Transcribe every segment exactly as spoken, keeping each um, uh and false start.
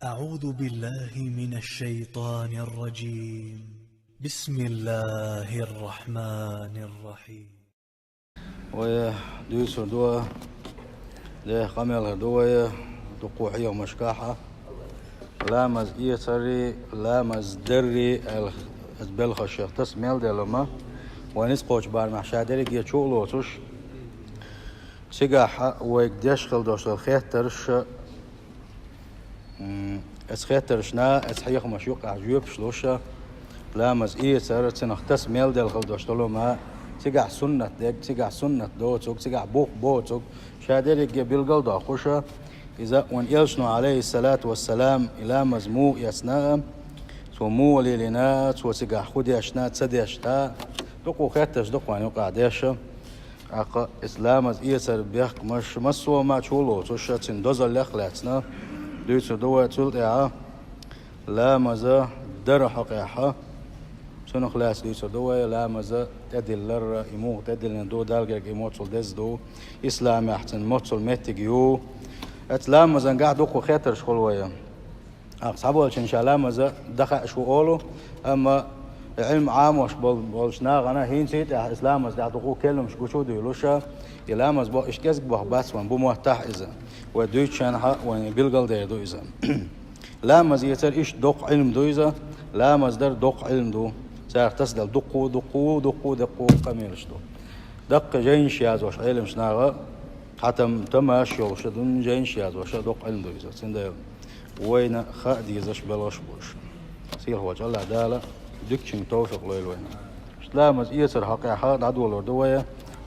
أعوذ بالله من الشيطان الرجيم. بسم الله الرحمن الرحيم. Вай дуьйцур ду, Дала къамел хир ду вай дуккха хьехамашкахь. Ламаз эцари, ламаз дари аьлла, иза белхаш шех таса мел делла ма, вай ницкъ кхочу барамехь ша дерриге чу а лоцуш, цигахь вайга деш хила долуш долу хеттарш, м, эцу хеттаршна, эцу хьехамаш юкъахь жоьпаш луш, ламаз эцар, цунах таса мел делла хила долуш долу ма, цигахь суннат дерг, цигахь суннат доцург, цигахь бух боцург, ша дерриге билгал а доккхуш, иза вайн элчано, алейхиссалату вассалам, и ламаз муха эцна, цо муха лелийна, цо цигахь хӀун дешна, ца дешна, дуккха хеттарш ду-кх вайн юкъахь деш. ТӀаккха иза ламаз эцар бехкамаш массо а ма чу лоцуш, цуьнан дозаллех а лаьцна, дуьйцур ду вай цул тӀаьхьа, ламаз дар хьокъехь. Цунах лаьцна дуьйцур ду вай, ламаз тӀедиллар, и муха тӀедиллина ду, Далла герга и моццул деза ду, исламехь цуьнан моццул меттиг ю. Эцу ламазан гахь дуккха хеттарш хуьлу вай. Аккха цхьаболчунна ша ламаз дан хаьаш ву олу, амма Ӏилма Ӏамош бол-, болчу нахана хӀинца а тӀехь иза ламаз тӀехь дукха келламаш гучу а дуьйлуш, и ламаз бо-, иштта кӀезиг боху бац вайн, бу моттахь иза. Вай дуьйцучу хенахь вайна билгал дер ду иза. Ламаз эцар иштта доккха Ӏилма ду иза, ламаз дар доккха Ӏилма ду. Царах тасаделла дуккха, дуккха, дуккха, дуккха къамелаш ду. Даккхий жайнаш яздеш Ӏеламчу наха, хьатам тамаш йолуш а ду, жайнаш яздеш а доккха Ӏилма ду иза. Цундела вайна хаа дезаш белхаш бу уьш. Сийлахьчу Аллах Дала дуьйцучуьнга товфикъ лойла вайна. Ламаз эцар хьокъехь дӀадолор ду вай,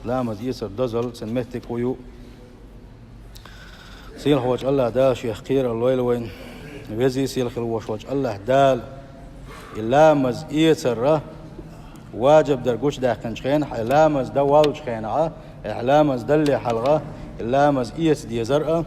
ламаз эцар дозалла, цуьнан меттиг хӀун ю. Сийлахьчу Аллах Дала шех кхерар лойла вайна. Везий сийлахь хила волуш волчу Аллах Дала и ламаз эцар ваджиб дар гучудаьккхинчу хенахь, и ламаз дан воллучу хенахь, и ламаз далле хьалха, и ламаз эца дезар а,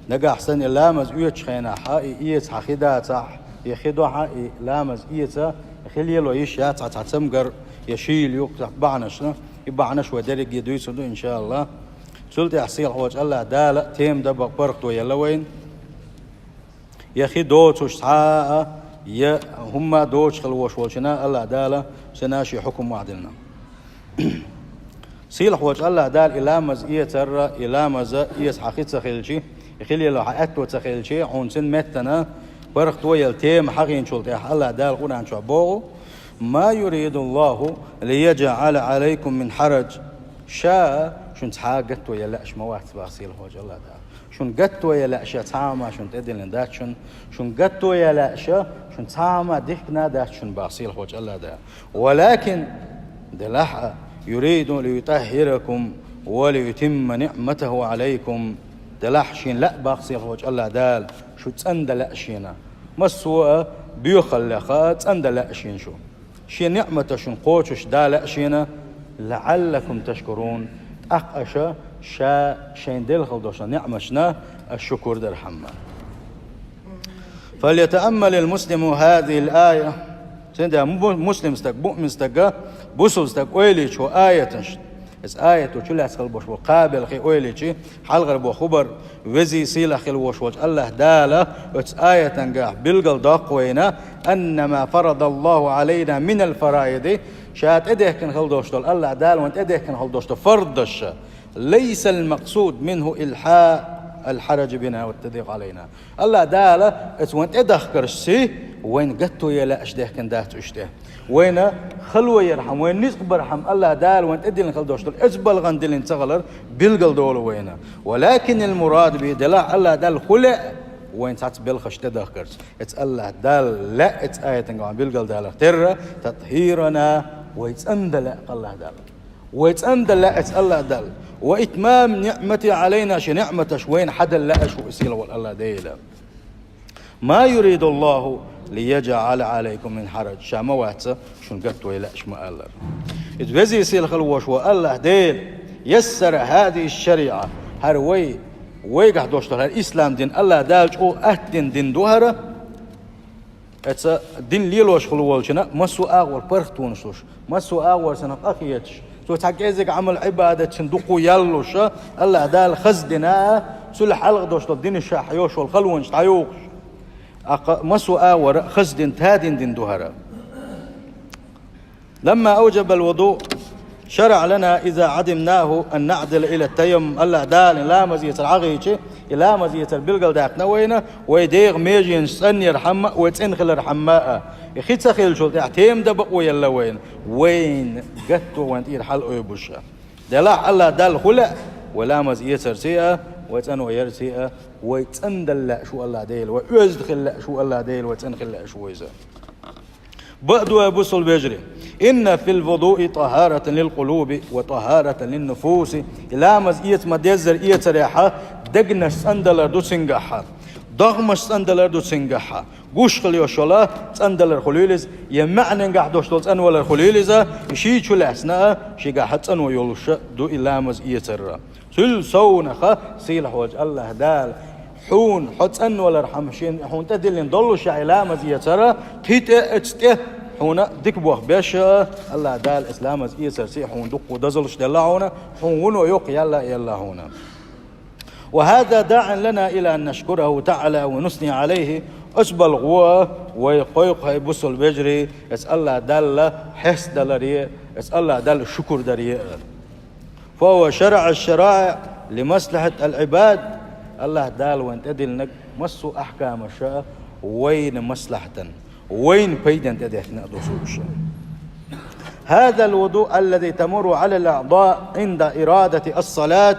нагахь санна и ламаз оьцучу хенахь, и эца хьан хи дацахь, я хи дохьа и ламаз эца, хи лело йиш яц хьан цхьа цамгар, я шийла юккъехь бахьанашна, и бахьанаш вай дерриге дуьйцур ду, иншааллах. Цул тӀаьхьа сийлахьчу Аллах Дала тема дан бакъ паргӀато елла вайна. Я хи доцуш цхьа а, я хӀумма а доцуш хила волуш волчунна Аллах Дала цунна шен хьукум охьадиллина. Сийлахьчу Аллах Дала и ламаз эцар, и ламаз эца хьан хи ца хилчи, и хи лело хьан аьтто ца хилчи, хьуна цуьнан меттана паргӀато елла тема хьахийначул тӀаьхьа Аллах Дала Къуръан чохь боху: «Ма юридуллаху лияджа'ала алайкум мин хьараж». Ша шуна цхьа а гатто ян лаьаш ма вац, боху сийлахьчу Аллах Дала. Шуна гатто ян лаьаш цхьа а хӀума шуна тӀедиллина дац шуна. Шуна гатто ян лаьаш шуна цхьа а хӀума дихкина дац шуна, боху сийлахьчу Аллах Дала. «Валакин», делахь а, «юриду лиютаххиракум ва лиютимма ни'матаху алайкум». Делахь шена лаьа, боху сийлахьчу Аллах Дала, шу цӀандан лаьа шена. Массо а боьхаллех цӀандан лаьа шена шу. Шен ниъматаш шуна кхочуш Дала лаьа шена, «ла'аллакум ташкурун», тӀаккха аша ша шайна делла хила долчу ниъматашна аша шукур дархьама. «Фальятааммалил муслиму хазихил ая». Цундела му-, муслим стаг, муъмин стага, бусул стаг ойла йича хӀокху аяташна. Иза аято чу лаьцна хила болуш болу кхабелхи ойла йича, хьалхара боху хӀубар, везий сийлахь хила волуш волчу Аллах Дала оцу аятангахь билгал доккху вайна: «Аннама фарадаллаху алайна минал фараиди», ша тӀедехкина хила долуш долу, Аллах Дала вайна тӀедехкина хила долуш долу фардаш, «лайсал максуд минху илхьа ал хьараджи бина ва тадийкъ алайна». Аллах Дала оцу вайна тӀедахкаршций, вайна гатто ян лаьаш дехкина дац уьш тӀе. Вайна хало ярхьама, вайна ницкъ бархьама Аллах Дала вайна тӀедиллина хила долуш долу, оцу балгӀан диллина ца хилар билгал долу вайна. «Валакинил мурад би», делахь Аллах Дала хӀун лаьа вайна цхьацца белхаш тӀедахкарца. Оцу Аллах Дала лаьа оцу аятангахь билгал далар терра, «татхирана», вай цӀандан лаьа Аллах Дала. Вай цӀандан лаьа оцу Аллах Дала. «Ва итмам ниъмати алайна», шен ниъматаш вайна хьадан лаьа шу сийлахь волу Аллах Дела. «Ма юридуллаху лияджа'ала алайкум мин хьараж». Ша ма вац шуна гатто ян лаьаш ма аллара. Иза везий сийлахь хила волуш волу Аллах Дела яссара хазихи шариа. ХӀара вай, вайгахь долуш долу хӀара ислам дин Аллах Дала чӀогӀа аттина дин ду хӀара. Оцу дин лелош хила волчунна массо а агӀор паргӀатонаш луш, массо а агӀор цунах къахеташ, цо цхьа кӀеззиг Ӏамал-Ӏибадат цуьнан дукха яллуш, Аллах Дала хаза дина, цул хьалха долуш долу динашкахь йолуш йолу халонаш дӀаюхуш. Аккха масса агӀор а хаза дин, тадин дин ду хӀара. لما أوجب الوضوء شرع لنا إذا عدمناه أن نعدل إلى التيمم. АллахӀ Дала ламаз эцар хьагӀийча, и ламаз эцар билгалдаьккхина вайна, вай дегӀа меженаш цӀена яр хӀама а, вай цӀена хилар хӀама а. И хи ца хилчул тӀехьа тема дан бакъо елла вайна, вайна гатто вайна тӀера хьал ойбуш. Делахь АллахӀ Далла хӀу лаьа, вай ламаз эцарций а, вай цӀено ярций а, вай цӀена дала лаьаш ву АллахӀ Дела, вай оьзда хила лаьаш ву АллахӀ Дела, вай цӀена хила лаьаш ву иза. Бакъду, бусалба вежарий, إن في الوضوء طهارة للقلوب وطهارة للنفوس. И ламаз эца ма деззара эцарехьа, дегнаш цӀена далар ду цунгахьа, догӀмаш цӀена далар ду цунгахьа, гуш хила йолаш йола цӀена далар хулийла иза, е маьӀненгахь дош дола цӀена валар хулийла иза, и ший чу лаьцна а, шийгахьа цӀено йолуша ду и ламаз эцар. Цул совнаха сийлахьволчу АллахӀ Дала хьуна хьо цӀена валар хӀама шен хьуна тӀедиллина доллушехь и ламаз эцара, кхин тӀе а, оцу тӀе хьуна дика бохам беш а, АллахӀ Дала оцу ламаз эцарций а хьуна дуккха дозаллаш делла хьуна, хьуна вуно йоккха яьлла а елла хьуна. وهذا داع لنا إلى أن نشكره تعالى ونثني عليه. Оцу балхо вай кхойкху, хӀай бусалба вежарий, оцу АллахӀ Далла хьестадаларе, оцу АллахӀ Далла шукур даре а. فهو شرع الشرائع لمصلحة العباد. АллахӀ Дала вайна тӀедиллинарг массо а ахькамаша вайна маслахьатан, вайна пайдан тӀедеттина а ду цо уьш. هذا الوضوء الذي تمر على الأعضاء عند إرادة الصلاة.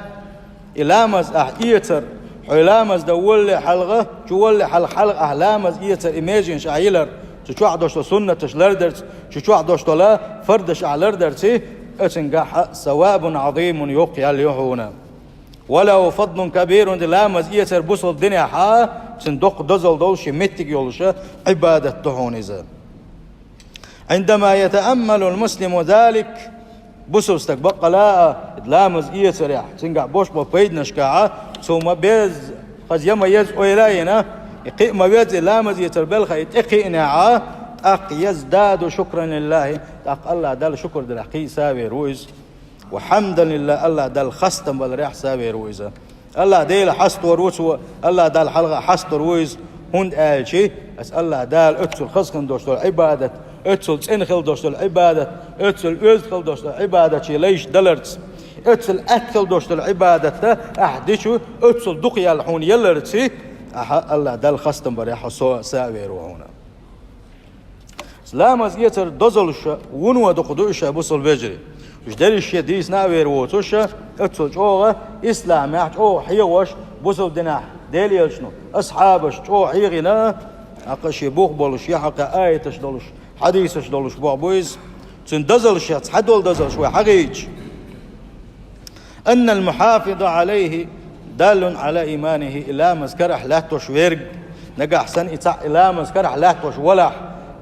И ламаз ахь эцар, хьо ламаз дан волале хьалха, чу волале хьалха, хьалха ахь ламаз эцар, и меженаш ахь йилар, цу чохь дош долу суннаташ лардарца, цу чохь дош долу фардаш ахь лардарций, оцунгахьа ثواب عظيم, йоккха ял ю хьуна. وله فضل كبير, и ламаз эцар бусалба динехьа, цуьнан доккха дозалла долуш, шен меттиг йолуша Ӏибадат ду хьуна иза. عندما يتأمل المسلم ذلك, бусалба стаг баккъала а ламаз эцарехь, цуьнгахь бош бо пайданашкахьа, цо ма беза, хаза я ма еза ойла а йина, и кхиа ма веза и ламаз эцар белха и тӀекхиънехьа, тӀаккха يزداد شكرا لله, тӀаккха АллахӀ Далла шукур дарехь кхиъна сов вер ву иза. وحمدا لله, АллахӀ Далла хастам баларехь сов вер ву иза. АллахӀ Дела хьастор ву цо, АллахӀ Далла хьалха хьастор ву иза, хӀунда аьлча, аса АллахӀ Дала оццул хаза хила дош долу Ӏибадат, оццул цӀена хила дош долу Ӏибадат, оццул оьзда хила дош долу Ӏибадат шен лайш даларца, оццул атта хила дош долу Ӏибадатта ахь дичу, оццул дукха ял хьуна яларца, ахьа АллахӀ Далла хастам барехь хьо со сов вер ву хьуна. Ламаз эцар дозаллаш вуно дукха ду уьш, бусалба вежарий. Уьш дерриш шен дийцина а вер воцуш, оццул чӀогӀа исламехь чӀогӀа хьехош, бусалба динехь Делан элчано асхьабаш чӀогӀа хьехийна, хьакха шен бух болуш, я хьакха аяташ долуш, хьадисаш долуш боху бу иза. Цуьнан дозаллашех цхьадолу дозаллаш вай хьагӀийча. أن المحافظ عليه دال على إيمانه, и ламаз карахь латтош верг, нагахь санна и цхьаъ и ламаз карахь латтош валахь,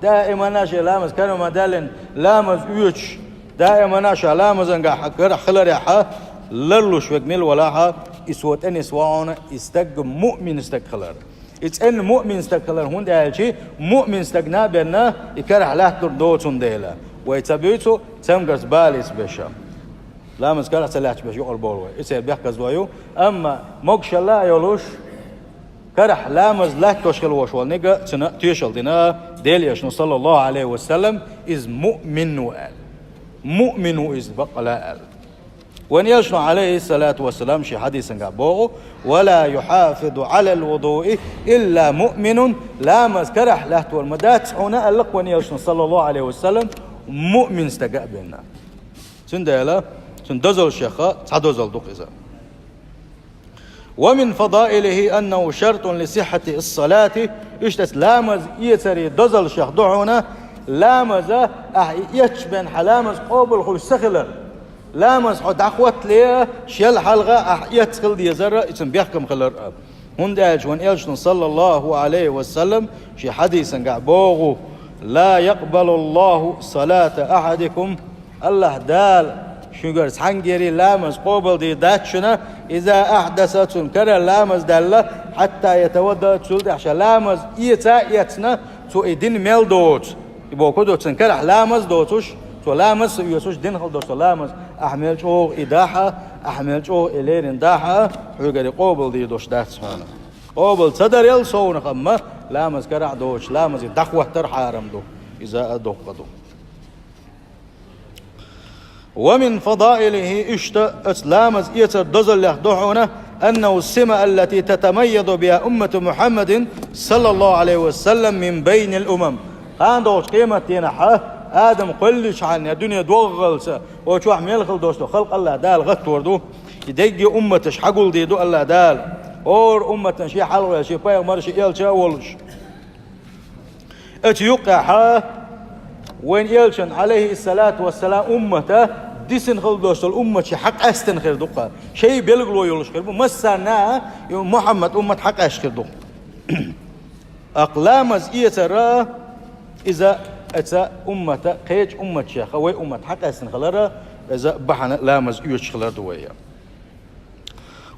даимана шен ламаз кара ма даьллина, ламаз оьцуш, даимана ша ламазангахь карахь хиларехьа, ларлуш верг мила валахьа, и цо тӀе нисван, и стаг муъмин стаг хилар. И цӀена муъмин стаг хилар, хӀунда аьлча муъмин стагна а бенна, и карахь латталур доцун дела. Вай ца буьйцу цамгарца балица беша. Ламаз карахь ца лаьтташ беш юкъара бовла вай. И церан бехказло ю. Амма могушалла а йолуш, карахь ламаз латтош хила волуш волу ниг а, цуьнан а тоьшалла дина Делан элчано, саллаллаху Ӏалайхи ва саллам, иза муъмин ву аьлла. Муъмин ву иза баккъала аьлла. Вайн элчано, Ӏалайхиссалату вассалам, шен хьадисангахь боху: «Ва ла юхьафизу Ӏалал вудуи илла муъминун». Ламаз карахь латтор ма дац хьуна, аьлла вайн элчано, саллаллаху Ӏалайхи ва саллам, муъмин стага а бенна. Цундела цуьнан дозаллашех цхьа дозалла ду-кх иза. «Ва мин фадаилихи аннаху шартун ли сиххати ссалати». Иштта ламаз эцаре дозаллашех ду хьуна, ламаза ахьа и эцча бен хьан ламаз къобалхуьлуш ца хилар. Ламаз хьо дӀахӀоттале, шел хьалха ахьа эцна хила дезара, и цуьнан бехкам хилар а. ХӀунда аьлча вайн элчано, саллаллаху Ӏалайхи ва саллам, шен хьадисангахь боху: «Ла якъбалуллаху салата ахьадикум». АллахӀ Дала шуьгара цхьаьнггери ламаз къобалдийр дац шуна, иза ахьдаса, цуьнан кара ламаз даьлла, хьатта ятавадда, цул тӀаьхьа ша ламаз эца а эцна, цо и дина мел доцу. И боху ду, цуьнан карахь ламаз доцуш, цо ламаз а оьцуш, дина хила долуш долу ламаз, ахьа мел чӀогӀа и дахьа, ахьа мел чӀогӀа и лерина дахьа, хьуьгара къобалдийр долуш дац хьуна. Къобал ца дарел совнах, амма ламаз карахь доцуш, ламазе дӀахӀоттар хьарам ду. Иза а доккха ду. ومن فضائله, иштта оцу ламаз эцар дозаллех ду хьуна, أنه السمة التي تتميز بها أمة محمد صلى الله عليه وسلم من بين الأمم. Кхана догӀучу къематдийнахь Адам кхоьллинчу хьалха дуьне догӀалца, оцу чохь мел хила долуш долу халкъ АллахӀ Дала гӀаттор ду. И дерриге умматаш хьагулдийр ду АллахӀ Дала. ХӀора умматан шен хьалхаваьлла, шен пайхамар, шен элча а волуш. Оцу юккъехь вайн элчан, Ӏалайхиссалату вассалам, уммата дисина хила долуш долу уммат шен хьакъаьстина хир ду-кх. Шайн билгало йолуш хир бу. Массарна а и Мухьаммад уммат хьакъаьстина хир ду. ТӀаккха ламаз эцара, иза оцу уммата, кхечу умматех вай уммат хьакъаьстина хилара, иза бахьана ламаз оьцуш хилар ду вай.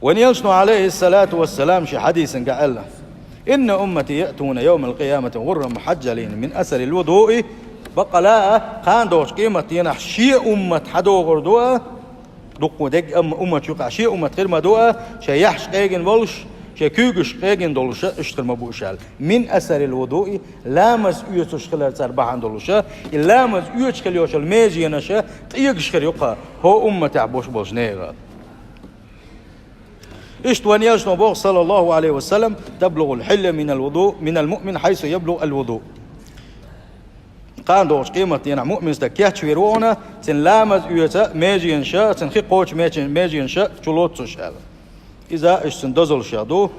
Вайн элчано, Ӏалайхиссалату вассалам, шен хьадисангахь аьлла: إن أمتي يأتون يوم القيامة غرا محجلين من أثر الوضوء. Баккъала а, кхана догӀучу къематдийнахь шен уммат хьадогӀур ду а, дуккха дерг, амма уммат юкъахь шен уммат хир ма ду а, шайн яххьаш къегина волуш, шайн куьйгаш къегина долуш а, иштта хир ма бу уьш аьлла. من أثر الوضوء, ламаз оьцуш хилар цара бахьана долуш а, и ламаз оьцуш хила йолуш йолу меженаш а къегаш хир ю-кх хӀокху умматехь болуш болчу нехан. Иштта вайн элчано боху, саллаллаху Ӏалайхи ва саллам: تبلغ الحلية من الوضوء، من المؤمن حيث يبلغ الوضوء. Кхана догӀучу къематдийнахь муъмин стаг кечвийр ву хьуна, цуьнан ламаз оьцу меженаш а, цуьнан хи кхочу мечен-, меженаш а чу лоцуш аьлла. Иза иштта цуьнан дозаллех ду.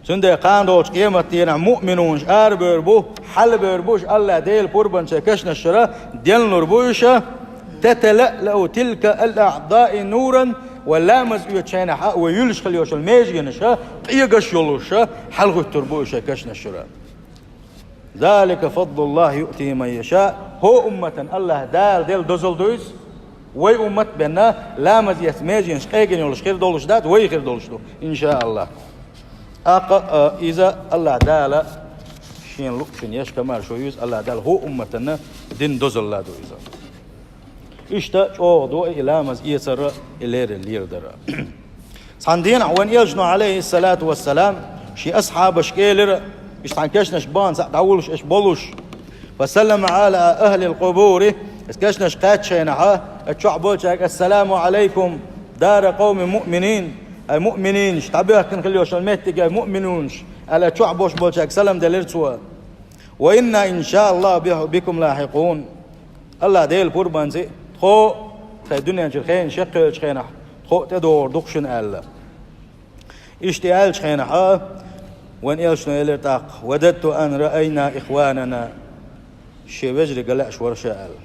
Цундела кхана догӀучу къематдийнахь муъминаш арабевр бу, хьалабевр бу уьш АллахӀ Делан пурбанца кешнаш чуьра, денлур бу уьш. تتلألأ تلك الأعضاء نورا, вай ламаз оьцучу хенахь а, вай юьллуш хила йолуш йолу меженаш а къегаш йолуш а, хьалахӀуьттур бу уьш кешнаш чуьра. ذلك فضل الله يؤتيه من يشاء. ХӀокху умматана АллахӀ Дала делла дозалла ду иза. Вай уммат бен ламаз эцу меженаш къегина йолуш хир долуш дац, вай хир долуш ду, иншааллахӀ. ТӀаккха, а, иза АллахӀ Дала шена луъучунна еш комаьршо ю иза, АллахӀ Дала хӀокху умматана дина дозалла ду иза. Иштта чӀогӀа ду и ламаз эцар а, и леррина леладар а. Цхьана дийнахь вайн элчано, Ӏалайхиссалату вассалам, шен асхьабашка элира, иштта цхьана кешнашка бахана цхьаъ дӀавуллуш, уьш болуш: فسلم على أهل القبور. Иза кешнаш кхаьччу хенахь а, оцу чохь болчаьрга: السلام عليكم دار قوم مؤمنين. Ай муъминаш, дӀабоьхкина хила йолуш йолу меттиг, ай муъминаш, аьлла, оцу чохь болуш болчаьрга салам делира цо. وإنا إن شاء الله بكم لاحقون. АллахӀ Делан пурбанца тхо, тхайн дуьнен чуьра хенаш яккхийчу хенахь, тхо а тӀедогӀур ду-кх шуна аьлла. Иштта и аьллачу хенахь а, вайн элчано элира тӀаккха: وددت أن رأينا إخواننا. Шен вежарий ган лаьаш вара ша аьлла.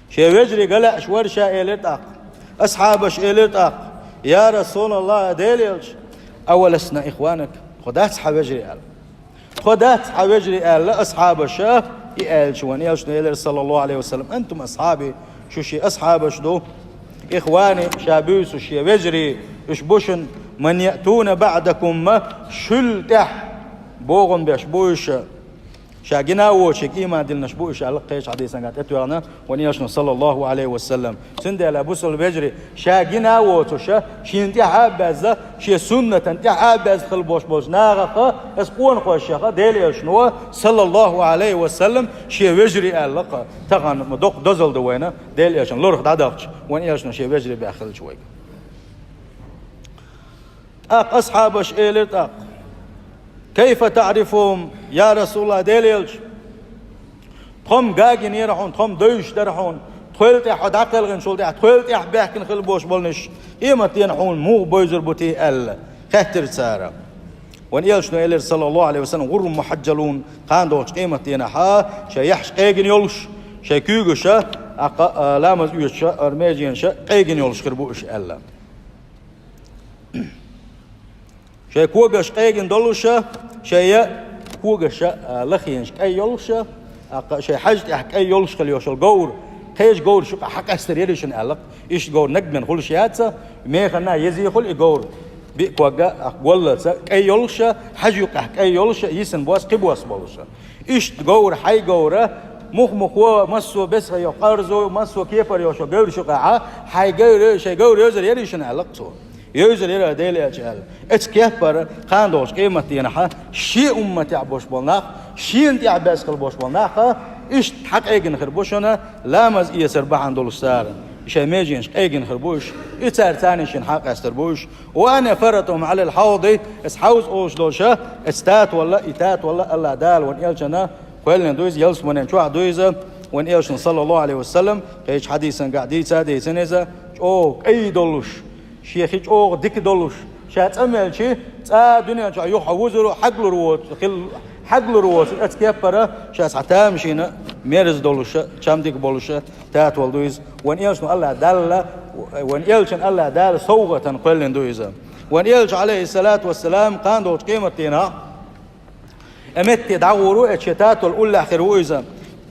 Шен вежарий ган лаьаш вара ша, элира тӀаккха. Асхьабаша элира тӀаккха: يا رسول الله, Делан элча, أولسنا إخوانك؟ Тхо дац хьан вежарий аьлла. Тхо дац хьан вежарий аьлла асхьабаша, и аьлча вайн элчано элира, саллаллаху Ӏалайхи ва саллам: أنتم أصحابي, шу шен асхьабаш ду, إخواني, ша буьйсу шен вежарий, уьш бу шуна, من يأتون بعدكم, шул тӀаьхьа богӀам беш бу уьш, ша гина а воцург ийман диллинарш бу уьш аьлла, кхечу хьадисангахь тӀетоьхна вайн элчано, саллаллаху Ӏалайхи ва саллам. Цундела бусалба вежарий, ша гина а воцуш, шена тӀаьхьа а безза, шен суннатана тӀаьхьа а безза хила болуш болчу нахах, аса къонахошех Делан элчано, саллаллаху Ӏалайхи ва саллам, шен вежарий аьлла-кх. Тахана ма доккха дозалла ду вайна, Делан элчанна лорах дӀадахча, вайн элчано шен вежарий баьхна хилча вайга. ТӀаккха асхьабаша элира тӀаккха: كيف تعرفهم يا رسول الله, Делан элча? Тхо-м гагийнера хьуна, тхо-м девзаш дара хьуна, тхол тӀаьхьа хьо дӀакхелхинчул тӀаьхьа, тхол тӀаьхьа баьхкина хила болуш болнаш, къематдийнахь хьуна муха бевзар бу те аьлла, хаьттира цара. Вайн элчано элира, саллаллаху Ӏалайхи ва саллам: غر محجلون, кхана догӀучу къематдийнахьа шайн яххьаш къегина йолуш, шайн куьйгаш а, тӀаккха, а, ламаз оьцуш а, ара меженаш а къегина йолуш хир бу уьш аьлла. Шайн когаш къегина долуш а, шайн когаш а, а, лахенаш кӀай йолуш а, тӀаккха шайн хьаж тӀехь кӀай йолуш хила йолуш йолу говр, кхечу говрашна юкъахь хьакъаьстар яра шуна аьлла-кх. Иштта говр нагмена хуьлуш яц, механа а езий хуьлу и говр. Биъ ког а, тӀаккха голлалц а кӀай йолуш а, хьаж юкъахь кӀай йолуш а, йисина бос, кхин бос болуш а. Иштта говр, хьайн говр, мух-мухо, массо а бесах йо, къарзо, массо а кепара йолуш йолу говрашна юкъахь, хьайн говр, шайн говр йовзар яра шуна аьлла-кх цо. Йовзалера Делан элча аьлла. Эцу кеппара кхана долчу къематдийнахь шен умматехь болуш болу нах, шена тӀехь баьзна хила болуш болу нах, иштта хьакъегина хир бу шуна, ламаз эцар бахьана долуш цара. Шайн меженаш къегина хир бу уьш, и цара царнийшинна хьакъ къастар бу уьш. «Ва ана фарритугьум Ӏалал хьавди», эцу хьавз олуш долуш, эцу татавалла, и татавалла АллахӀ Дала вайн элчанна кхоьллина ду иза, ялсаманин чохь ду иза, вайн элчано, саллаллаху Ӏалайхи ва саллам, кхечу хьадисангахь дийца а дийцина иза, чӀогӀа кӀай долуш, шен хи чӀогӀа дика долуш, ша цӀа мелчи, цкъа а дуьнен чохь юха вузур а хьаглур воцу, хил-, хьаглур воцу, эцу кеппара ша цхьа тамашийна мерза долуша, чам дика болуша татавалла ду иза. Вайн элчано АллахӀ Дала, вайн элчанна АллахӀ Дала совгӀатана кхоьллина ду иза. Вайн элча, Ӏалайхиссалату вассалам, кхана долчу къематдийнахь Э, метте дӀагӀур ву, э, шен татавалла уллехь хир ву иза.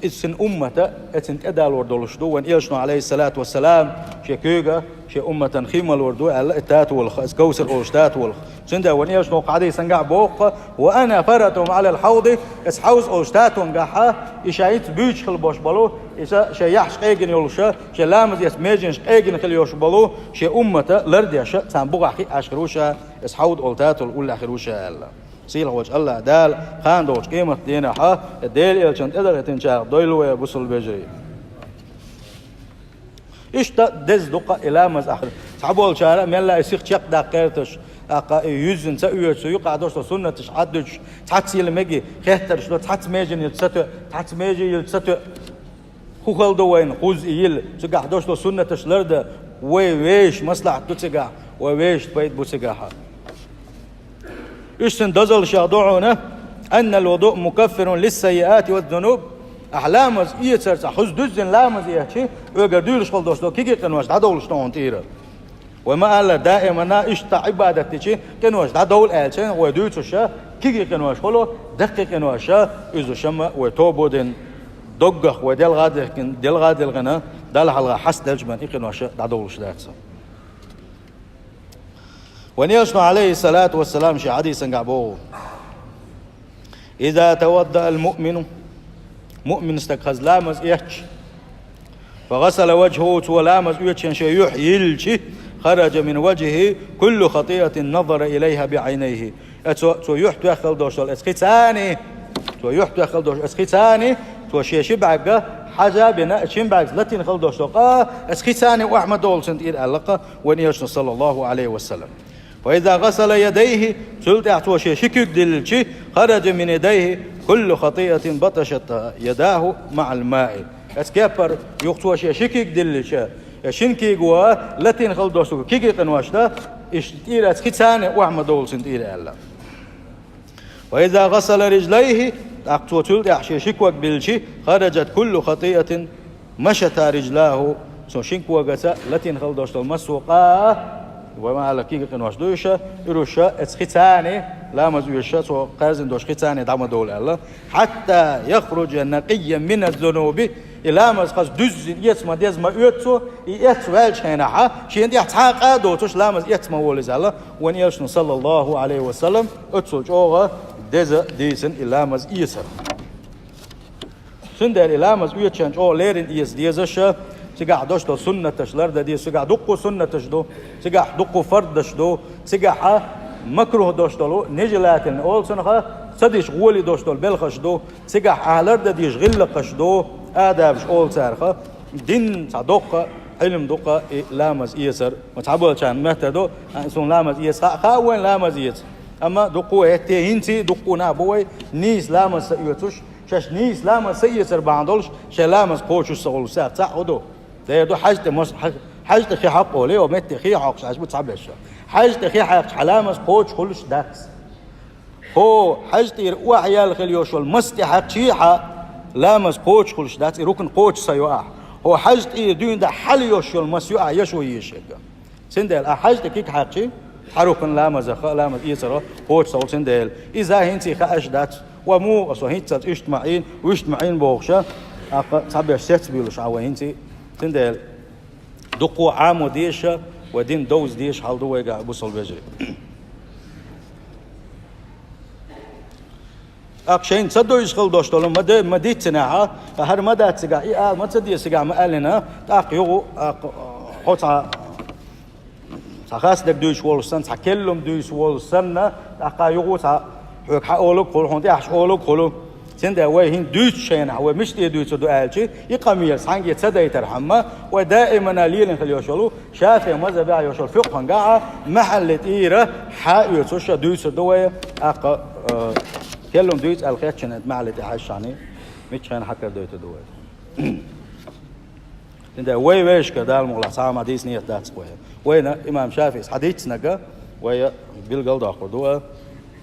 Иза цуьнан уммата, э, цуьнан тӀедалор долуш ду. Вайн элчано, Ӏалайхиссалату вассалам, шен куьйга, шен умматан хи малор ду аьлла, э, татавалла, иза Кавсар олуш татавалла. Цундела вайн элчано кху хьадисангахь боху: «Ва ана фарритугьум Ӏалал хьавди», иза хьавз олуш татавангахь, и ша хӀинца буьйцуш хила болуш болу, иза шайн яххьаш къегина йолуша, шайн ламаз эцу меженаш къегина хила йолуш болу, шен уммата лардеша, царна бухахь хиъна хир ву ша, иза хьавд олу татавалла уллехь хир ву ша аьлла. Сийлахьчу АллахӀ Дала кхана долчу къематдийнахь Делан элчанна тӀедахийтинчарах дойла вай, бусалба вежарий. Иштта деза ду-кх и ламаз ахь. Цхьаболчара мелла и сиха чекхдаккха гӀерташ, тӀаккха и юьззина ца оьцу, юкъахь долуш долу суннаташ Ӏаддуьтуш, цхьацца йила мегий, хеттарш до, цхьацца меже йилча ца тоьа, цхьацца меже йилча ца тоьа. ХӀун хала ду вайна кхузза и йила, цигахь долуш долу суннаташ лардан, вай вешан маслахьат ду цигахь, вай вешан пайда бу цигахь. Уьш цуьнан дозаллашех ду хьуна: «Аннал вудуъ мукаффирун лиссаййиати ваззунуб». Ахь ламаз эцар цхьа, хӀуза дуьззина ламаз эцчи, оьгара дуьйлуш хала долуш долу кегий къинош дӀадовлуш ду хьуна тӀера. Вай ма-аллара, даимана иштта Ӏибадат дичи, къинош дӀадовла аьлча, вай дуьйцуша, кегий къинош хуьлу, даккхий къиноша, уьзуша ма вай тоба дина, доггах вай делгӀа а дехкина, делгӀа а делгӀина, Далла хьалха хьастаделча бен и къиноша дӀадовлуш дац. Вайн элчано, Ӏалайхиссалату вассалам, шен хьадисангахь боху: «Иза таваддаъал муъмину», муъмин стаг хаза ламаз эцча, «фа гӀасала важхьаху», цо ламаз оьцучу шен юьхь йилличи, «хараджа мин важхьихи куллу хатиъатин назара илайхьа биӀайнайхьи». Э, цо, цо юьхь тоьхна хала долуш долу эцу хи цани, цо юьхь тоьхна хала долуш эцу хи цани, цо шен ши бӀаьрга хьажа а бина, эцу шин бӀаьргца латийна хала долуш долу къа эцу хи цани охьа ма довлу цунна тӀера аьлла-кх вайн элчано, саллаллаху Ӏалайхи ва саллам. «Фа иза гӀасала ядайхьи», цул тӀаьхьа цо шен ши куьг дилличи, «хараджа мин ядайхьи куллу хатиъатин баташат ядахьу маӀал маи». Эцу кеппара юха цо шен ши куьг диллича, э, шина куьйго латийна хала долуш долу кегий къинош да, иштта тӀера эцу хи цани охьа ма довлу цунна тӀера аьлла. «Ва иза гӀасала рижлайхьи», тӀаккха цо цул тӀаьхьа шен ши ког билличи, «хараджат куллу хатиъатин машатхьа рижлахьу». Цо шин когаца латийна хала долуш долу массо а къа, вай ма-аллара, кегий къинош ду уьш, уьш уьш эцу хи цани, ламаз оьцуша, цо кхаьрзина долуш хи цани дӀа ма довлу аьлла. «Хьатта яхруджа накъиййан мина ззунуби». И ламаз хаза дуьззина эца ма деза ма оьцу цо, и эцна ваьллачу хенахь, шена тӀехь цхьа а къа а доцуш, ламаз эца ма волу иза аьлла вайн элчано, саллаллаху Ӏалайхи ва саллам, оццул чӀогӀа деза дийцина и ламаз эцар. Цундела и ламаз оьцучарна чӀогӀа леррина эца дезаш, цигахь долуш долу суннаташ лардан деза, цигахь дуккха суннаташ ду, цигахь дуккха фардаш ду, цигахь макрухӀ долуш долу, нежелательно олу цунах, ца дича гӀоли долуш долу белхаш ду, цигахь ахь лардан дезаш гӀиллакхаш ду, адабаш олу царах, динан цхьа доккха Ӏилма ду-кх и ламаз эцар. Ма цхьаболчарна моьттур ду, а, суна ламаз эца хаьа, хаьа вайна ламаз эца. Амма дуккха а хӀетте, хӀинца а дуккха нах бу вай, нийса ламаз ца оьцуш, шаьш нийса ламаз ца эцар бахьана долуш, шайн ламаз кхочуш ца хуьлуш цхьаъ ду. Дера ду, хьаьжа тӀе мос-, хьаьжа, хьаьжа тӀе хи хьокху олий, о, метте хи хьокхуш Ӏаш бу цхьаберш. Хьаьжа тӀе хи хьаькхча хьан ламаз кхочуш хуьлуш дац. Хьо хьаьжа тӀера охьаяьлла хила йолуш йолу мас тӀе хьаькхча а хьан ламаз кхочуш хуьлуш дац, и рукн кхочуш ца йо ахь. Хьо хьаьжа тӀера дуьйна дан хьала йолуш йолу мас ю ахь, яшо езаш ерг. Цундела ахь хьаьжа тӀе куьг хьаькхча, хьан рукн ламазах, ламаз эцарх кхочуш ца хуьлу цундела. Иза хӀинца а хууш дац. Ва муха со хӀинццалц иштта ма Ӏийна, вуьшта ма Ӏийна бохуш, тӀаккха цхьаберш цец а буьйлуш Ӏа вай хӀинца а. Цундела дуккха Ӏамо дезаш, вай дин довза дезаш хьал ду вайгахь, бусалба вежарий. ТӀаккха шайна ца довзуш хила долуш долу ма де-, ма диццинехь, ткъа хӀара ма дац цигахь, и ала ма ца деза цигахь ма аьллина, тӀаккха юха, тӀаккха, хьо цхьа Цхьа хастаг дуьйцуш волуш санна, цхьа керла дуьйцуш волуш санна, тӀаккха юха цхьа хьоьга хьан олуг хуьлу, хьуна тӀехьаш олуг хуьлу. Цундела вай хӀинца дуьйцучу хенахь, вай мишта дуьйцур ду аьлча, и къамел цхьаьнгге ца дайтархьама, вай даимана лелийна хила йолуш йолу, ШафиӀи мазхӀабехь йолуш йолу фикъхьангахь, махьалли тӀера хьаоьцуш дуьйцур ду вай, тӀаккха, э, керла дуьйцу аьлла хетча, махьалли тӀе хьаьжча, миччахьана хьакар дойтур ду вай. Цундела вай вешка Дала мукъалахь цхьа а ма дийца нийят дац вай. Вайна имам ШафиӀис хьадийцинарг вай билгал доккхур ду,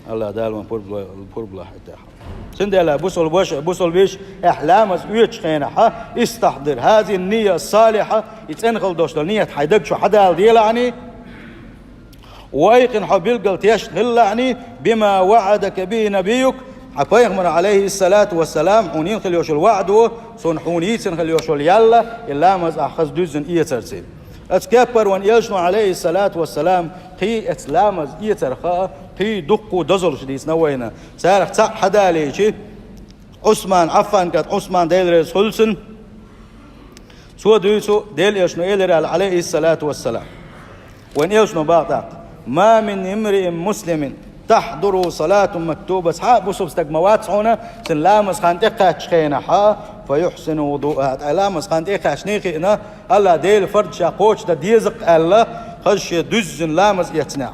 АллахӀ Дала вайн пурбла-, пурблахь тӀехь. Цундела бусалба ваша, бусалба йиша, ахь ламаз оьцучу хенахь, истахьдир хӀазихӀи ннийя ссалихьа, и цӀена хила долуш долу нийят хьайн даг чу хьадала делахьаний, ва айкъин, хьо билггал тешна хилалахьаний, бима ваӀадак бихӀи набийюк, хьан пайхамар, Ӏалайхиссалату вассалам, хьуна йина хила йолуш йолу ваӀдо, цунна хьуна йийцина хила йолуш йолу ял, и ламаз ахь хаза дуьззина эцарций. Оцу кеппара вайн элчано, Ӏалайхиссалату вассалам, кхин а оцу ламаз эцарх а, кхин а дуккха а дозаллаш дийцина вайна. Царах цхьаъ хьадалийча, Ӏусман Ӏаффан кӀант Ӏусман, Дела реза хуьлда цунна, цо дуьйцу, Делан элчано элира аьлла, Ӏалайхиссалату вассалам. Вайн элчано боху тӀаккха: «Ма мин имриин муслимин тахьдурухӀу салатун мактуба». Цхьа а бусалба стаг ма вац хьуна, цуьнан ламаз хан тӀекхаьччу хенахь, фа юхьсину вудуъахӀа, тӀаккха ламаз хан тӀекхаьчний хиъна, АллахӀ Делан фарз ша кхочушдан деза-кх аьлла, хаза шен дуьззина ламаз эцнехь.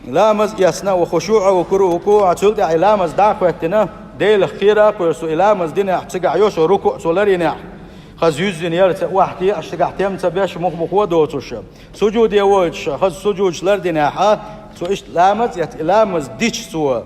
Ламаз эцна, ва хушуъа ва куру рукуъа, цул тӀаьхьа и ламаз дӀа а хӀоьттина, Делах кхера а кхоьссу, и ламаз динехь, цигахь йолуш йолу рукуъ цо ларйинехь, хаза юьззина яра ца охьатеӀаш, цигахь тем ца беш, мух-муха а доцуш. Сужуде войтуш, хаза сужудаш лардинехь, цо иштта ламаз эцна, и ламаз дича цо.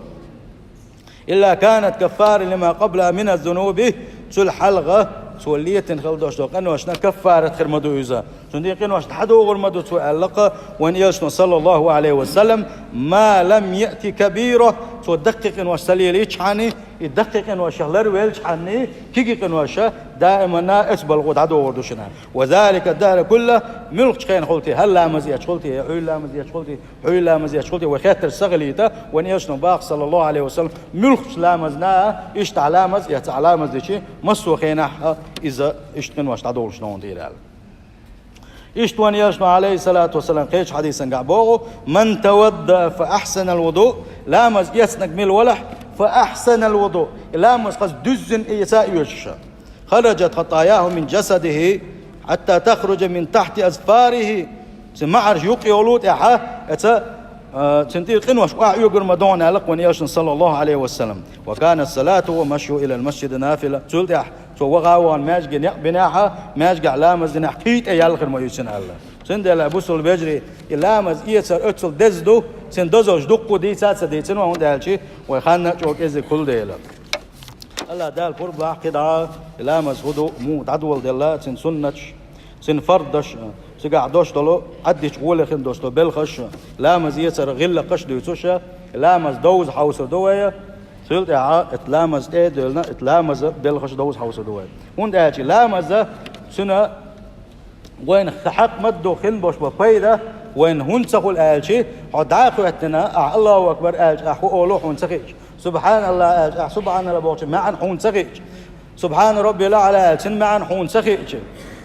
«Илла канат каффара лима къабла мина зунуби», цул хьалха цо летина хила долуш долу къиношна каффарат хир ма ду иза. Цундела къинош дӀадохур ма ду цо аьлла-кх вайн элчано, саллаллахӀу Ӏалайхи ва саллам, «ма лам яъти кабира», цо даккхий къинош ца лелийчхьаний, и даккхий къиношех ларвелчхьаний, кегий къинош даимана эцбалгӀа дӀадохур ду шуна. «Ва залика ддахра кулла», муьлххачу хенахула те, хӀара ламаз эцчахула те, хьуьйра ламаз эцчахула те, хьуьйра ламаз эцчахула те, вай хеттарш ца хилийта, вайн элчано боху, саллаллахӀу Ӏалайхи ва саллам, муьлххачу ламазна, иштта ахь ламаз эцна, ахь ламаз дичи, массо а хенахь а иза иштта къинош дӀадолуш ду хьуна тӀера аьлла. Иштта вайн элчано, Ӏалайхиссалату вассалам, кхечу хьадисангахь боху: «Ман таваддаъа фа ахьсанал вудуъ», ламаз эцнарг мила валахь, фа ахьсанал вудуъ, и ламаз хаза дуьззина эца а оьцуш. «Хараджат хатаяхӀу мин жасадихӀи, хьатта тахружа мин тахьти азфарихӀи». Цуьнан маӀарш юкъ йолу тӀаьхьа, эца, а, цуьнан тӀера къинош охьаоьгур ма ду хьуна аьлла-кх вайн элчано, саллаллахӀу Ӏалайхи ва саллам. «Ва канат салатухӀу ва машйухӀу илал масжиди нафила». Цул тӀаьхьа цо ваха а вахана маьждиге некъ бинехь, маьждигехь ламаз динехь кхин а тӀе ял хир ма ю цуьнан аьлла. Цундела, бусалба вежарий, и ламаз эцар оццул деза ду, цуьнан дозаллаш дуккха а дийца а ца дийцина вай, хӀунда аьлча вай хан а чӀогӀа кӀезиг хуьлу дела. АллахӀ Дала пурба лахь кхидӀа, и ламаз хӀун ду, муха дӀадоладелла, цуьнан суннаташ, цуьнан фардаш, цигахь долуш долу, Ӏаддича гӀоле хин долуш долу белхаш, ламаз эцара гӀиллакхаш дуьйцуш, и ламаз довза хьовсур ду вай, цул тӀаьхьа, и ламаз тӀе а девлла, и ламаза белхаш довза хьовсур ду вай. ХӀунда аьлча и ламаза цуьнан Вайна хьакъ ма ду хин болуш бо пайда, вайна хӀунда ца хуьлу аьлчи, хьо дӀа а хӀоьттина, ахь «Аллаху акбар» аьлча, ахь хӀун олу хьуна ца хиъча, «СубхьаналлахӀ» аьлча, ахь «СубхьаналлахӀ» бохучу маьӀна хьуна ца хиъча, «СубхьанаРаббиялъаӀла» аьлча, цуьнан маьӀна хьуна ца хиъча,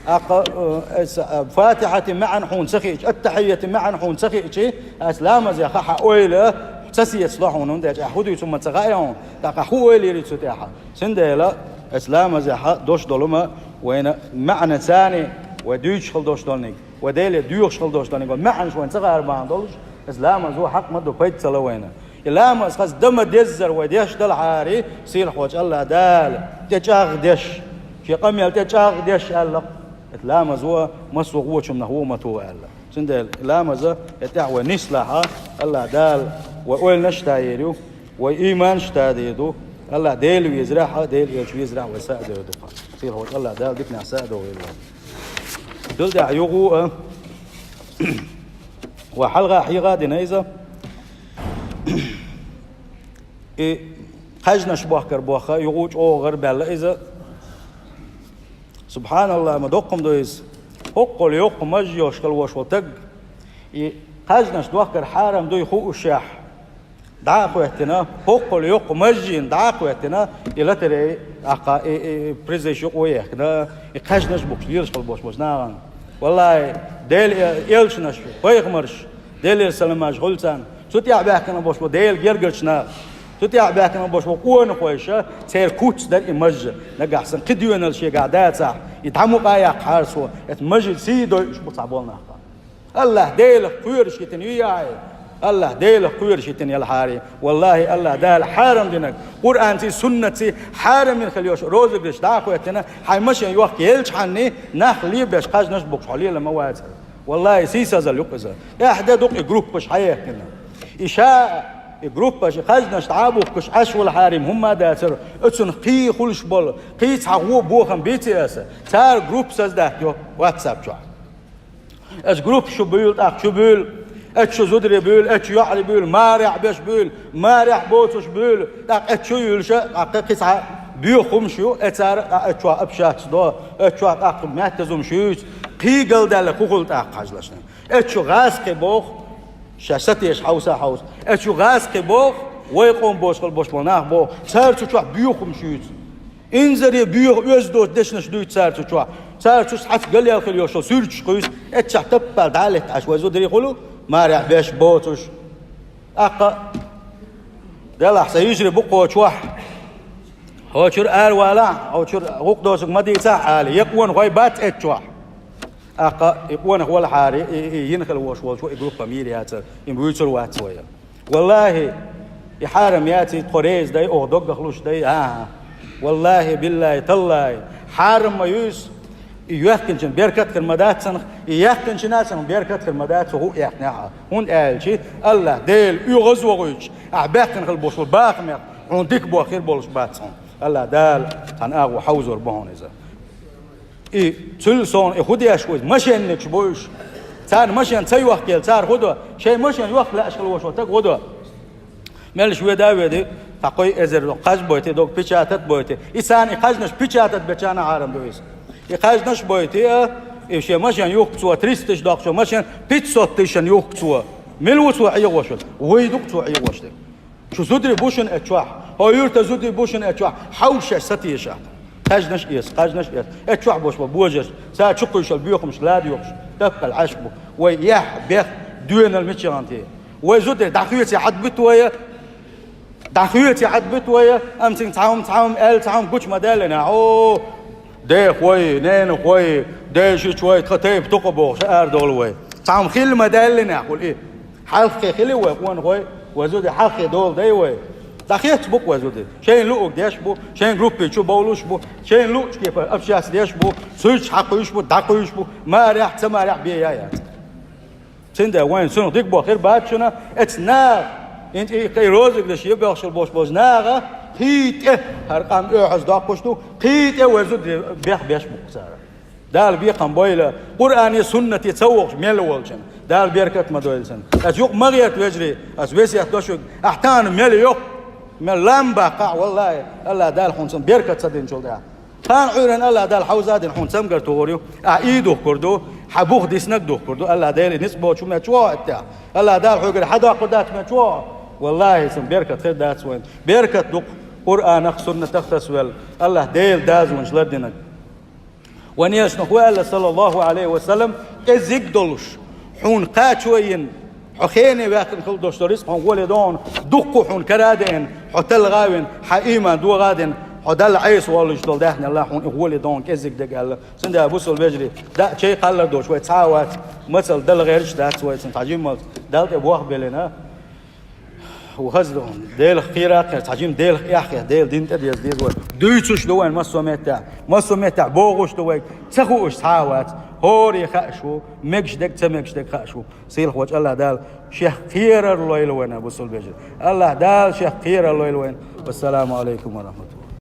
ахь, э, эс, э, Фатихьати маьӀна хьуна ца хиъча, Аттахьийяти маьӀна хьуна ца хиъчи, ас ламазехь хьан ойла ца сецало хьуна, хӀунда аьлча ахь хӀун дуьйцу хӀумма ца хаьа хьуна, тӀаккха хӀун ойла йир цу тӀехь? Цундела ас ламазехь долуш долу хӀума вайна маьӀна царний, вай дуьйцуш хила долуш долниг, вай Деле доьхуш хила долуш долниг, вай маьӀнаш вайна ца гӀар бахьана долуш, ас ламазо хьакъ ма ду пайда ца ло вайна. И ламаз хаза дан ма деззара вай деш далахьара, сийлахьчу АллахӀ Дала тӀе чӀагӀдеш, шен къамел тӀе чӀагӀдеш аьлла, ас ламазо массо а гӀочунах ву ма ту аьлла. Цундела ламаза тӀехь вай нислахь, АллахӀ Дала вай ойланаш а тайийр ю, вай ийманаш а тадийр ду, АллахӀ Дела везарехь, Дела Элча везарехь вай са а девр ду. Сийлахьчу АллахӀ Дала диканехь са а догӀийла вай. Цул тӀаьхьа юха а, вай хьалха хьеха а дина иза, и кхаьжнаш бохкар бохка, юха а чӀогӀа гӀарабаьлла иза. СубхьаналлахӀ, ма доккха хӀума ду иза. ХӀоккхул йоккха маж йолуш хила волуш волу таг, и кхаьжнаш дохкар хьарам дуй хуушехь, дӀа а хӀоьттина, хӀоккхул йоккха мажжийна дӀа а хӀоьттина, и лотерей, ахьа, и, и, и призаш юкъа а ехкина, и кхаьжнаш букъаш лелаш хила болуш болчу нахана. Валлай, Делан элчанаш, пайхамараш, Делера саламаш хуьлда царна. Цу тӀехь баьхкина болуш бу Делан гергарчу наха. Цу тӀехь баьхкина болуш бу къонахойша, церан куц дара и мажа. Нагахь санна кхин доьналла шегахь дацахь, и дӀа мукъа а яккхахьара цо, эцу мажин сий дойуш бу цхьаболу нах. АллахӀ Делах кхоьруш хӀиттина ю яхье. АллахӀ Делах кхоьруш хӀиттина елхьара. Валлахи, АллахӀ Дала хьарам динарг, Къуръанций, суннатций хьарам йина хила йолуш розыгрыш дӀа а хӀоьттина, хьайн машен йохка елчхьанний, нах лебеш кхаьжнаш а боккхуш хьо лелам ма вацара. Валлахи, сийсазалла ю-кх иза. ТӀаьхьа де ду-кх и группаш хьаэттина. И ша, и группаш, и кхаьжнаш дӀа а бухкуш Ӏаш валахьара, хӀумма а дацара, оцунах кхин хуьлуш болу, кхин цхьа гӀо бохам бийци аса, цара группа саздатайо WhatsApp чохь. Аса группа шу буьйлу, тӀаккха чу буьйлу, аса шу зударий буьйлу, аса шу йоӀарий буьйлу, марехь беш буьйлу, марехь боцуш буьйлу, тӀаккха аса шу юьйлуша, тӀаккха кхин цхьа боьха хӀумаш ю, э, цара, тӀаккха аса чохь общаться до, аса чохь тӀаккха маьттаза хӀумаш юьйцу, кхин галдаьлла хӀун хуьлу тӀаккха хьажалаш. Аса шу гӀазкхи боху, шаьш сатеша хьовса а хьовса. Аса шу гӀазкхи боху, вай къоман бохуш хила болуш болу нах боху, цара цу чохь боьха хӀумаш юьйцу. Инзаре боьха оьзда доцу дешнаш дуьйцу цара цу чохь. Цара цу цхьацца галъяьлла хила йолуш йолу суьрташ кхуьйсу, эццахь таппала дӀа а летта Ӏаш вай зударий хуьлу, марехь беш боцуш. ТӀаккха делахь сан йижарий бу кху чохь. Хьо чуьра аравалахь, хьо чуьра гӀукху доцург ма дийцахь, ала, я къонахой бац эцу чохь. ТӀаккха и къонах валахьара, и, и, и йина хила волуш волчо и группа мийр яцара, и вуьйцур вац вай. Валлахи, и хьарам яций, тхо реза дай, оха доггах луш дай, а-а. Валлахи, биллахи, таллахи, хьарам ма юьйсу, и йоьхкинчун беркат хир ма дац цунах, и яьккхинчунна а цунах беркат хир ма дац, цо хӀуъа яьккхинехь а. ХӀунда аьлча АллахӀ Дела оьгӀаз вохуьйтуш, ахь баьккхина хила болуш болу бахамех хьуна дика боху хир болуш бац хьуна. АллахӀ Дала цхьана агӀо хьовзор бу хьуна иза. И цуьлла совна, и хӀун деш ву иза? Машенникаш бу уьш. Царна машен ца йохкаелла, цара хӀун до? Шайн машен йохка лаьаш хила волуш волу стаг хӀун до? Меллаша веда а ведий, цхьа кхо эзар кхаж бойтий, дог печатать бойтий. И царна и кхажнаш печатать бечарна а хьарам ду иза. И кхажнаш бойтий, а, и шен машен юхку цо, триста тысяч доккхучу машен, пятьсот тысячан юхку цо. Мила ву цо Ӏехош верг? Вай ду-кх цо Ӏехош дерг. Шу зударий бу шуна эцу чохь, хьо юьртан зударий бу шуна эцу чохь, хьовса шаьш сатеша. Кхажнаш эца, кхажнаш эца. Эцу чохь болуш бу божарш, цара чу кхуьйшал боьхамаш лада йохуш, тапкъал Ӏаш бу. Вай яхь, бех, доьналла мичахана те? Вай зударий дӀахоьце хьадбуьту вай, дӀахоьце хьадбуьту вай, амма цуьнга цхьа хӀума, цхьа хӀума аьлла, цхьа хӀума гучу ма даьллинехь, о, дехой, ненахой, дешичой, тхан тайпа тукха бохуш, арадолу вай. Цхьа хӀума хилла ма даьллинехь хуьлу и. Хьалххе хили вай къонахой, вай зударий хьалххе долу дай вай. ДӀахецна бу-кх вай зударий. Шайна луъург деш бу, шайн группе чу бовлуш бу, шайна луъучу кепара общаться деш бу, суьрташ хьакхуьйсуш бу, дӀакхуьйсуш бу, марехь, ца марехь бен яц. Цундела вайна цунах дика боху хир бац шуна, эцу наха, хӀинца и кхин розыгрыш ян боьхуш болуш болчу наха, кхин тӀе, хӀара къам оьхьаза доккхуш ду, кхин тӀе вай зударий бех беш бу-кх цара. Дала бекхам бойла, Къуръане, суннате ца вохуш мел волчун. Дала беркат ма дойла цунна. Аса юкъа ма гӀерта, вежарий, аса весет до шуьга. Ахь тахана мел йоккха, мел лам баккхахь, валлахи, АллахӀ Дала хьуна цунна беркат ца динчул тӀаьхьа. Тахана Ӏуьйранна АллахӀ Дала хьовза а дина хьуна цамгар тухур ю. Ахь и духкур ду, хьан бух диснарг духкур ду. АллахӀ Дела и ницкъ боцуш меттиг ву хьо оьттехь. АллахӀ Дала хьоьгара хьан доккхур дац меттиг ву хьо. Валлахи, цунна беркат хир дац вайна. Беркат ду-кх Къуръанах, суннатах тасавелла. АллахӀ Дела дозанаш лардинарг. Вайн элчано хӀун аьлла, саллаллаху Ӏалайхи ва саллам, кӀезиг долуш, хьуна кхачо йина, хьо хене ваьккхина хила долуш долу рицкъ хьуна гӀоле догӀу, дуккха хьуна кара а деана, хьо талла гӀа а вина, хьан ийман догӀа а дина, хьо Далла Ӏеса воллуьйтуш долу даьхнел хьуна и гӀоле догӀу кӀезиг дерг аьлла. Цундела, бусалба вежарий, даа чай кхаллар доцуш вай цхьа а вац, мацалла дала гӀерташ дац вай, цунна цхьа жиммалц Далла тӀе бохбеллина. Ву хаза ду, Делах кхера а кхера, цхьа жима Делах эхь а хетта, Делан дин тӀе деза деза вай. Дуьйцуш ду вайн массо а меттехь. Массо а меттехь бохуш ду вай. Ца хууш цхьа а вац. ХӀоре хууш ву, мегаш дерг, ца мегаш дерг хууш ву. Сийлахьчу АллахӀ Дала Шех кхерар лойла вайна, бусалба вежарий. АллахӀ Дала Шех кхерар лойла вайна. Вассаламу Ӏалайкум ва рахьматуллахӀ.